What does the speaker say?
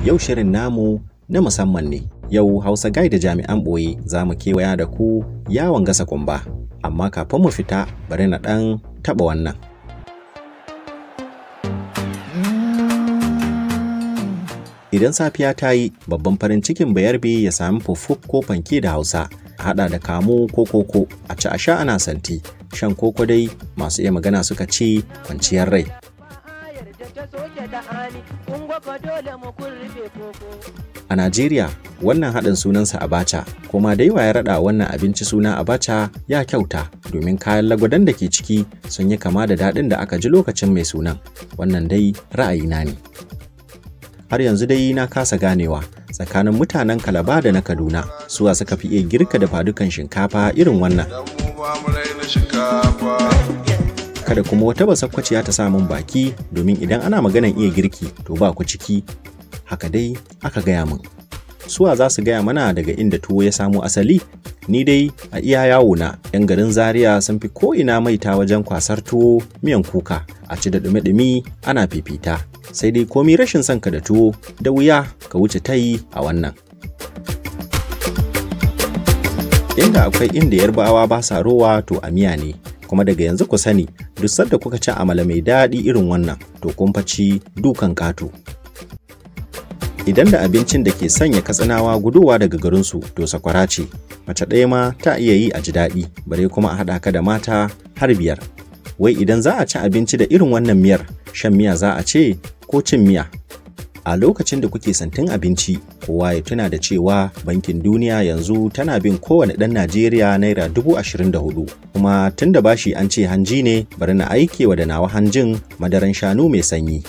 Yau shirin namu na musamman ne. Yau Hausa Guy da jami'an ɓoye za mu kewaya da ku yawon gasa kumba. Amma kafin mu fita bari na ɗan taɓa wannan. Idan safiya ta yi, babban farin cikin Bayarbe ya sami fufuf ko fanke da Hausa, a haɗa da kamu ko koko, a ci a sha ana santi. Shan koko dai masu iya magana suka ce kwanciyar rai. A Najeriya, wannan haɗin sunansa abacha, kuma dai wa ya raɗa wannan abinci suna abacha ya kyauta, domin kayan lagwadan da ke ciki sun yi kama da daɗin da aka ji lokacin mai sunan. Wannan dai ra'ayina ne. Har yanzu dai na kasa ganewa tsakanin mutanen Kalaba da na Kaduna, suwa suka fi iya girka da fadukan shinkafa irin wannan. Kada kuma wata basakkwaciya ta sa min baki, domin idan ana maganan iya girki to ba ku ciki. Haka dai aka gaya min. Suwa za su gaya mana daga inda tuwo ya samo asali? Ni dai a iya yawo na, 'yan garin Zaria sun fi ko'ina maita wajen kwasar tuwo miyan kuka, a ci da ɗumi-ɗumi ana fifita. Sai dai komi rashin son ka da tuwo, da wuya ka wuce tayi a wannan. Inda akwai inda Yarbawa ba sa rowa to a miya ne, kuma daga yanzu ku sani duk sanda kuka ci amala mai daɗi irin wannan to kun fa ci dukan ƙato. Idan da abincin da ke sanya Katsinawa gudowa daga garinsu to sakwara ce, mace ɗaya ma ta iya yi a ji daɗi, bare kuma a haɗa ka da mata har 5. Wai idan za a ci abinci da irin wannan miyar, shan miya za a ce ko cin miya? A lokacin da kuke santin abinci, kowa ya tuna da cewa Bankin Duniya yanzu tana bin kowane ɗan Najeriya naira 24,000. Kuma tun da bashi an ce hanji ne, bari na aike wa da nawa hanjin madaran shanu mai sanyi.